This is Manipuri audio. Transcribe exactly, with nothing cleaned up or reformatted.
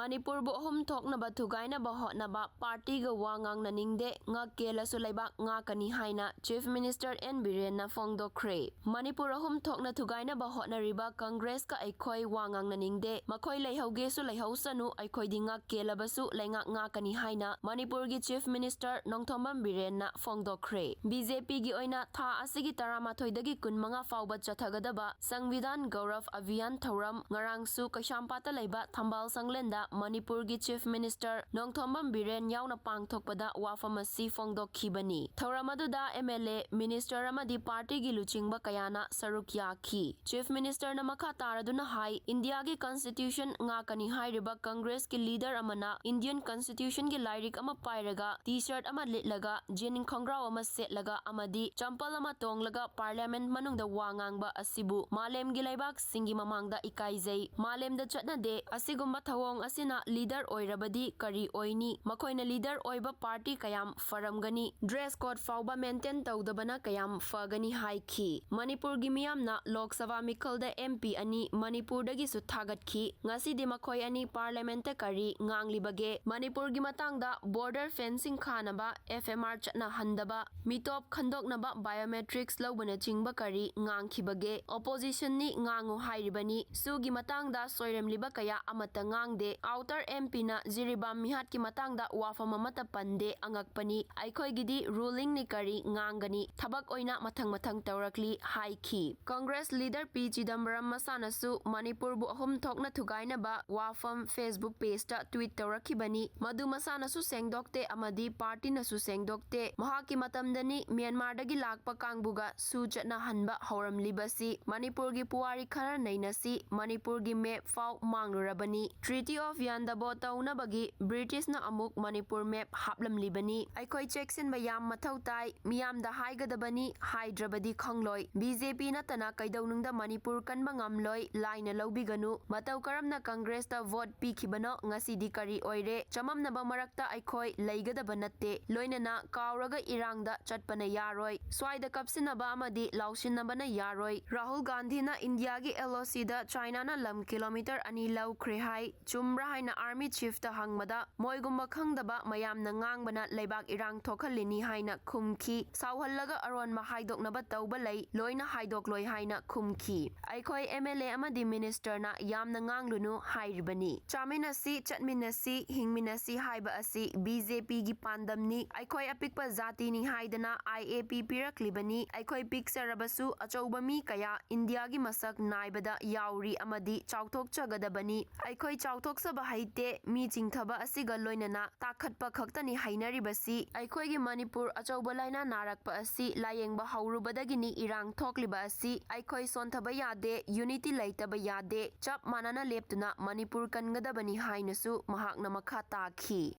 ꯃꯅꯤꯄꯨꯔꯕꯨ ꯑꯍꯨꯝ ꯊꯣꯛꯅꯕ ꯊꯨꯒꯥꯏꯅꯕ ꯍꯣꯠꯅꯕ ꯄꯥꯔꯇꯤꯒ ꯋꯥ ꯉꯥꯡꯅꯅꯤꯡꯗꯦ, ꯉꯛ ꯀꯦꯜꯂꯁꯨ ꯂꯩꯕꯥꯛ ꯉꯥꯛꯀꯅꯤ ꯍꯥꯏꯅ Chief Minister N ꯕꯤꯔꯦꯟꯅ ꯐꯣꯡꯗꯣꯛꯈ꯭ꯔꯦ꯫ ꯃꯅꯤꯄꯨꯔ ꯑꯍꯨꯝ ꯊꯣꯛꯅ ꯊꯨꯒꯥꯏꯅꯕ ꯍꯣꯠꯅꯔꯤꯕ ꯀꯪꯒ꯭ꯔꯦꯁꯀ ꯑꯩꯈꯣꯏ ꯋꯥ ꯉꯥꯡꯅꯅꯤꯡꯗꯦ, ꯃꯈꯣꯏ ꯂꯩꯍꯧꯒꯦꯁꯨ ꯂꯩꯍꯧꯁꯅꯨ, ꯑꯩꯈꯣꯏꯗꯤ ꯉꯛ ꯀꯦꯜꯂꯕꯁꯨ ꯂꯩꯉꯥꯛ ꯉꯥꯛꯀꯅꯤ ꯍꯥꯏꯅ ꯃꯅꯤꯄꯨꯔꯒꯤ Chief Minister ꯅꯣꯡꯊꯣꯝꯕꯝ ꯕꯤꯔꯦꯟꯅ ꯐꯣꯡꯗꯣꯛꯈ꯭ꯔꯦ꯫ ꯕꯤ ꯖꯦ ꯄꯤꯒꯤ ꯑꯣꯏꯅ ꯊꯥ ꯑꯁꯤꯒꯤ ꯇꯔꯥꯃꯥꯊꯣꯏꯗꯒꯤ ꯀꯨꯟꯃꯉꯥ ꯐꯥꯎꯕ ꯆꯠꯊꯒꯗꯕ ꯁꯪꯕꯤꯙꯥꯟ ꯒꯧꯔꯕ ꯑꯚꯤꯌꯥꯟ ꯊꯧꯔꯝ ꯉꯔꯥꯡꯁꯨ ꯀꯩꯁꯥꯝꯄꯥꯠꯇ ꯂꯩꯕ ꯊꯝꯕꯥꯜ ꯁꯪꯂꯦꯟꯗ ꯃꯅꯤꯄꯨꯔꯒꯤ Chief Minister ꯅꯣꯡꯊꯣꯝꯕꯝ ꯕꯤꯔꯦꯟ ꯌꯥꯎꯅ ꯄꯥꯡꯊꯣꯛꯄꯗ ꯋꯥꯐꯝ ꯑꯁꯤ ꯐꯣꯡꯗꯣꯛꯈꯤꯕꯅꯤ꯫ ꯊꯧꯔꯝ ꯑꯗꯨꯗ M L A, minister ꯑꯃꯗꯤ ꯄꯥꯔꯇꯤꯒꯤ ꯂꯨꯆꯤꯡꯕ ꯀꯌꯥꯅ ꯁꯔꯨꯛ ꯌꯥꯈꯤ꯫ Chief Ministerꯅ ꯃꯈꯥ ꯇꯥꯔꯗꯨꯅ ꯍꯥꯏ, ꯏꯟꯗꯤꯌꯥꯒꯤ Constitution ꯉꯥꯛꯀꯅꯤ ꯍꯥꯏꯔꯤꯕ ꯀꯪꯒ꯭ꯔꯦꯁꯀꯤ leader ꯑꯃꯅ Indian Constitutionꯒꯤ ꯂꯥꯏꯔꯤꯛ ꯑꯃ ꯄꯥꯏꯔꯒ, T-shirt ꯑꯃ ꯂꯤꯠꯂꯒ, jean ꯈꯣꯡꯒ꯭ꯔꯥꯎ ꯑꯃ ꯁꯦꯠꯂꯒ ꯑꯃꯗꯤ ꯆꯝꯄꯜ ꯑꯃ ꯇꯣꯡꯂꯒ Parliament ꯃꯅꯨꯡꯗ ꯋꯥ ꯉꯥꯡꯕ ꯑꯁꯤꯕꯨ ꯃꯥꯂꯦꯝꯒꯤ ꯂꯩꯕꯥꯛꯁꯤꯡꯒꯤ ꯃꯃꯥꯡꯗ ꯏꯀꯥꯏꯖꯩ꯫ ꯃꯥꯂꯦꯝꯗ ꯆꯠꯅꯗꯦ꯫ ꯑꯁꯤꯒꯨꯝꯕ ꯊꯧꯑꯣꯡ ꯑꯁꯤꯅ leader ꯑꯣꯏꯔꯕꯗꯤ ꯀꯔꯤ ꯑꯣꯏꯅꯤ? ꯃꯈꯣꯏꯅ leader ꯑꯣꯏꯕ ꯄꯥꯔꯇꯤ ꯀꯌꯥꯝ ꯐꯔꯝꯒꯅꯤ? Dress code ꯐꯥꯎꯕ maintain ꯇꯧꯗꯕꯅ ꯀꯌꯥꯝ ꯐꯒꯅꯤ ꯍꯥꯏꯈꯤ꯫ ꯃꯅꯤꯄꯨꯔꯒꯤ ꯃꯤꯌꯥꯝꯅ ꯂꯣꯛ ꯁꯚꯥ ꯃꯤꯈꯜꯗ M P ꯑꯅꯤ ꯃꯅꯤꯄꯨꯔꯗꯒꯤꯁꯨ ꯊꯥꯒꯠꯈꯤ꯫ ꯉꯁꯤꯗꯤ ꯃꯈꯣꯏ ꯑꯅꯤ Parliamentꯇ ꯀꯔꯤ ꯉꯥꯡꯂꯤꯕꯒꯦ? ꯃꯅꯤꯄꯨꯔꯒꯤ ꯃꯇꯥꯡꯗ border fencing ꯈꯥꯅꯕ, F M R ꯆꯠꯅꯍꯟꯗꯕ, ꯃꯤꯇꯣꯞ ꯈꯟꯗꯣꯛꯅꯕ biometrics ꯂꯧꯕꯅꯆꯤꯡꯕ ꯀꯔꯤ ꯉꯥꯡꯈꯤꯕꯒꯦ? Oppositionꯅꯤ ꯉꯥꯡꯉꯨ ꯍꯥꯏꯔꯤꯕꯅꯤ꯫ ꯁꯨꯒꯤ ꯃꯇꯥꯡꯗ ꯁꯣꯏꯔꯝꯂꯤꯕ ꯀꯌꯥ ꯑꯃꯠꯇ ꯉꯥꯡꯗꯦ꯫ Outer M Pꯅ ꯖꯤꯔꯤꯕꯥꯝ ꯃꯤꯍꯥꯠꯀꯤ ꯃꯇꯥꯡꯗ ꯋꯥꯐꯝ ꯑꯃꯠꯇ ꯄꯟꯗꯦ꯫ ꯑꯉꯛꯄꯅꯤ꯫ ꯑꯩꯈꯣꯏꯒꯤꯗꯤ rulingꯅꯤ, ꯀꯔꯤ ꯉꯥꯡꯒꯅꯤ? ꯊꯕꯛ ꯑꯣꯏꯅ ꯃꯊꯪ ꯃꯊꯪ ꯇꯧꯔꯛꯂꯤ ꯍꯥꯏꯈꯤ꯫ Congress leader P ꯆꯤꯗꯝꯕꯔꯝ ꯃꯁꯥꯅꯁꯨ ꯃꯅꯤꯄꯨꯔꯕꯨ ꯑꯍꯨꯝ ꯊꯣꯛꯅ ꯊꯨꯒꯥꯏꯅꯕ ꯋꯥꯐꯝ Facebook pageꯇ tweet ꯇꯧꯔꯛꯈꯤꯕꯅꯤ꯫ ꯃꯗꯨ ꯃꯁꯥꯅꯁꯨ ꯁꯦꯡꯗꯣꯛꯇꯦ ꯑꯃꯗꯤ ꯄꯥꯔꯇꯤꯅꯁꯨ ꯁꯦꯡꯗꯣꯛꯇꯦ꯫ ꯃꯍꯥꯛꯀꯤ ꯃꯇꯝꯗꯅꯤ ꯃ꯭ꯌꯥꯟꯃꯥꯔꯗꯒꯤ ꯂꯥꯛꯄ ꯀꯥꯡꯕꯨꯒ ꯁꯨ ꯆꯠꯅꯍꯟꯕ ꯍꯧꯔꯝꯂꯤꯕꯁꯤ꯫ ꯃꯅꯤꯄꯨꯔꯒꯤ ꯄꯨꯋꯥꯔꯤ ꯈꯔ ꯅꯩꯅꯁꯤ꯫ ꯃꯅꯤꯄꯨꯔꯒꯤ map ꯐꯥꯎ ꯃꯥꯡꯂꯨꯔꯕꯅꯤ꯫ Treaty of Yandabo ꯇꯧꯅꯕꯒꯤ ꯕ꯭ꯔꯤꯇꯤꯁꯅ ꯑꯃꯨꯛ ꯃꯅꯤꯄꯨꯔ map ꯍꯥꯞꯂꯝꯂꯤꯕꯅꯤ꯫ ꯑꯩꯈꯣꯏ ꯆꯦꯛꯁꯤꯟꯕ ꯌꯥꯝ ꯃꯊꯧ ꯇꯥꯏ꯫ ꯃꯤꯌꯥꯝꯗ ꯍꯥꯏꯒꯗꯕꯅꯤ, ꯍꯥꯏꯗ꯭ꯔꯕꯗꯤ ꯈꯪꯂꯣꯏ꯫ B J P ꯅꯠꯇꯅ ꯀꯩꯗꯧꯅꯨꯡꯗ ꯃꯅꯤꯄꯨꯔ ꯀꯟꯕ ꯉꯝꯂꯣꯏ, ꯂꯥꯏꯅ ꯂꯧꯕꯤꯒꯅꯨ꯫ ꯃꯇꯧ ꯀꯔꯝꯅ ꯀꯪꯒ꯭ꯔꯦꯁꯇ vote ꯄꯤꯈꯤꯕꯅꯣ, ꯉꯁꯤꯗꯤ ꯀꯔꯤ ꯑꯣꯏꯔꯦ? ꯆꯃꯝꯅꯕ ꯃꯔꯛꯇ ꯑꯩꯈꯣꯏ ꯂꯩꯒꯗꯕ ꯅꯠꯇꯦ꯫ ꯂꯣꯏꯅꯅ ꯀꯥꯎꯔꯒ ꯏꯔꯥꯡꯗ ꯆꯠꯄꯅ ꯌꯥꯔꯣꯏ꯫ ꯁ꯭ꯋꯥꯏꯗ ꯀꯞꯁꯤꯟꯅꯕ ꯑꯃꯗꯤ ꯂꯥꯎꯁꯤꯟꯅꯕꯅ ꯌꯥꯔꯣꯏ꯫ ꯔꯥꯍꯨꯜ ꯒꯥꯟꯙꯤꯅ ꯏꯟꯗꯤꯌꯥꯒꯤ L O Cꯗ ꯆꯥꯏꯅꯥꯅ ꯂꯝ kilometre ꯑꯅꯤ ꯂꯧꯈ꯭ꯔꯦ ꯍꯥꯏ꯫ ꯆꯨꯝꯕ꯭ꯔꯥ? ꯍꯥꯏꯅ Army Chiefꯇ ꯍꯪꯕꯗ, ꯃꯣꯏꯒꯨꯝꯕ ꯈꯪꯗꯕ ꯃꯌꯥꯝꯅ ꯉꯥꯡꯕꯅ ꯂꯩꯕꯥꯛ ꯏꯔꯥꯡ ꯊꯣꯛꯍꯜꯂꯤꯅꯤ ꯍꯥꯏꯅ ꯈꯨꯝꯈꯤ꯫ ꯁꯥꯎꯍꯜꯂꯒ ꯑꯔꯣꯟꯕ ꯍꯥꯏꯗꯣꯛꯅꯕ ꯇꯧꯕ ꯂꯩ, ꯂꯣꯏꯅ ꯍꯥꯏꯗꯣꯛꯂꯣꯏ ꯍꯥꯏꯅ ꯈꯨꯝꯈꯤ꯫ ꯑꯩꯈꯣꯏ MLA ꯑꯃꯗꯤ ministerꯅ ꯌꯥꯝꯅ ꯉꯥꯡꯂꯨꯅꯨ ꯍꯥꯏꯔꯤꯕꯅꯤ꯫ ꯆꯥꯃꯤꯟꯅꯁꯤ, ꯆꯠꯃꯤꯟꯅꯁꯤ, ꯍꯤꯡꯃꯤꯟꯅꯁꯤ ꯍꯥꯏꯕ ꯑꯁꯤ BJPꯒꯤ ꯄꯥꯟꯗꯝꯅꯤ꯫ ꯑꯩꯈꯣꯏ ꯑꯄꯤꯛꯄ ꯖꯥꯇꯤꯅꯤ ꯍꯥꯏꯗꯅ IAP ꯄꯤꯔꯛꯂꯤꯕꯅꯤ꯫ ꯑꯩꯈꯣꯏ ꯄꯤꯛꯆꯔꯕꯁꯨ ꯑꯆꯧꯕ ꯃꯤ ꯀꯌꯥ ꯏꯟꯗꯤꯌꯥꯒꯤ ꯃꯁꯛ ꯅꯥꯏꯕꯗ ꯌꯥꯎꯔꯤ ꯑꯃꯗꯤ ꯆꯥꯎꯊꯣꯛꯆꯒꯗꯕꯅꯤ꯫ ꯑꯩꯈꯣꯏ ꯆꯥꯎꯊꯣꯛꯆꯕ ꯍꯩꯇꯦ, ꯃꯤ ꯆꯤꯡꯊꯕ ꯑꯁꯤꯒ ꯂꯣꯏꯅꯅ ꯇꯥꯈꯠꯄ ꯈꯛꯇꯅꯤ ꯍꯩꯅꯔꯤꯕꯁꯤ꯫ ꯑꯩꯈꯣꯏꯒꯤ ꯃꯅꯤꯄꯨꯔ ꯑꯆꯧꯕ ꯂꯥꯏꯅꯥ ꯅꯥꯔꯛꯄ ꯑꯁꯤ ꯂꯥꯌꯦꯡꯕ ꯍꯧꯔꯨꯕꯗꯒꯤꯅꯤ ꯏꯔꯥꯡ ꯊꯣꯛꯂꯤꯕ ꯑꯁꯤ꯫ ꯑꯩꯈꯣꯏ ꯁꯣꯟꯊꯕ ꯌꯥꯗꯦ, unity ꯂꯩꯇꯕ ꯌꯥꯗꯦ, ꯆꯞ ꯃꯥꯟꯅꯅ ꯂꯦꯞꯇꯨꯅ ꯃꯅꯤꯄꯨꯔ ꯀꯟꯒꯗꯕꯅꯤ ꯍꯥꯏꯅꯁꯨ ꯃꯍꯥꯛꯅ ꯃꯈꯥ ꯇꯥꯈꯤ꯫